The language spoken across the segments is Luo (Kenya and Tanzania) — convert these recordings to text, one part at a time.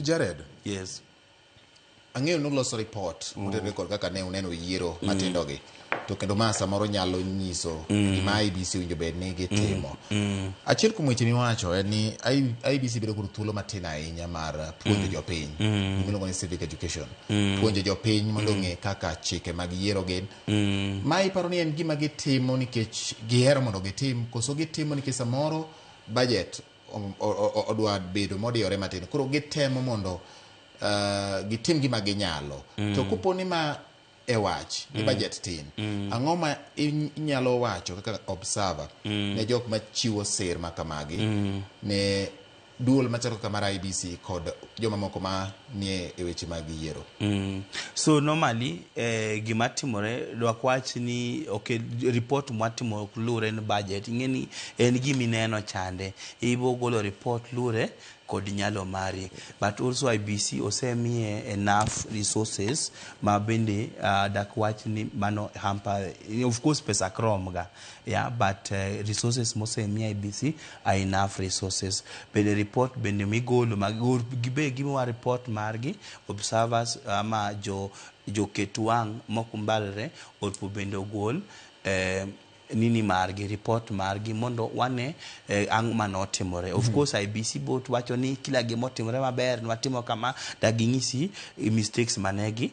Jared. Yes. Ang'eyo ni uloso report motenore kod kaka ne uneno yiero matindo gi. To kendo ma samoro nyalo nyiso gima IEBC owinjo bed ni gitimo. Achiel kuom weche miwacho en ni IEBC bedo kod thuolo matin ahinya mar puonjo jopiny. Gimiluongo ni civic education. Puonjo jopiny mondo ong'e kaka chike mag yiero gin. Ma iparo ni en gima gitimo nikech gihero mondo gitim koso gitimo nikech samoro budget odwa bedo modiyore matin. Koro gitemo mondo gitim gima ginyalo. To kopo ni ma e wach ni budget tin, ang'o ma inyalo wacho kaka observer ne jok machiwo sir ma kamagi ne duol machalo kaka mar IEBC kod joma moko ma nie e weche mag yiero? So normally gima timore dwak wach ni, okay, report mwatimo ok lure ni budget. Ing'e ni en gimineno chande ibo golo report lure kod nyalo mari, but also IEBC osemiye enough resources ma bende dak wach ni mano hamper. Of course pesa ok rom ga, yeah, but resources mosemi IEBC are enough resources. Bende report bende migolo mag gibe gimiwa report margi, observers ama jo joket wang' mok mbalre opo bende ogol nini margi, report margi, mondo wane ang' manotimore. Of course IEBC bot wacho ni kila gimotimore maber nwatimo kama, da ging'isi mistakes manegi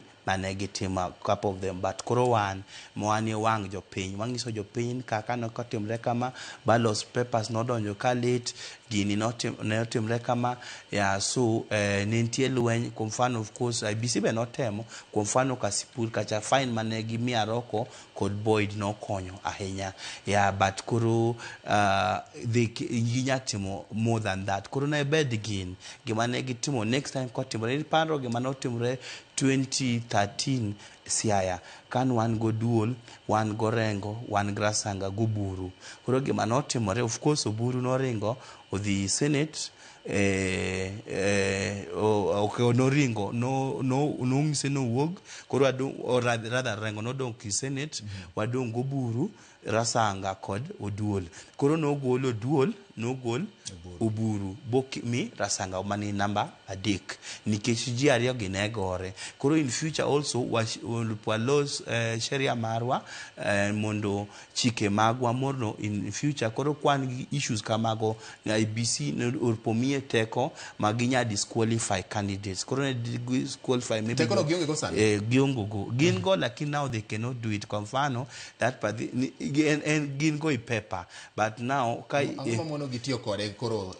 gitimo, a couple of them. But koro wan wanie wang' jopiny, wang'iso jopiny kaka nokotimre kama, ballot papers nodonjo ka late, gini ne otimre kama. Yeah, so ne nitie lweny. Kuom mfano, of course IEBC be notemo. Kuom mfano, Kasipul kacha, fine mane gimiyo Aroko kod Boyd nokonyo ahinya. Yeah, but koro ginya timo more than that. Koro ne bed gin gima ne gitimo next time kotimore. Iparo gima notimore 2013 Siaya kan wan go duol, wan go Rengo, wan gi Rasanga goburu. Koro gima notimore, of course Oburu noringo odhi Senate, ok noringo, no no nong'ise nowuog. Koro wadong', or rather Rengo nodong' ki Senate, wadong' goburu, Rasanga kod Oduol. Koro nogol Oduol, nogol Oburu bok mi Rasanga mani namba 3 nikech ji ariyo gi ne gore. Koro in future also walos sheria marwa mondo chike magwa mondo in future koro kwan gi issues kamago, IEBC opo miye teko ma ginya disqualify candidates. Koro ne disqualify maybe Teko no gionge go sani? Gionge go, gin go, lakini now they cannot do it. Kwa mfano that en gin go i paper, but now ka Ang'o mamono gitiyo kode koro?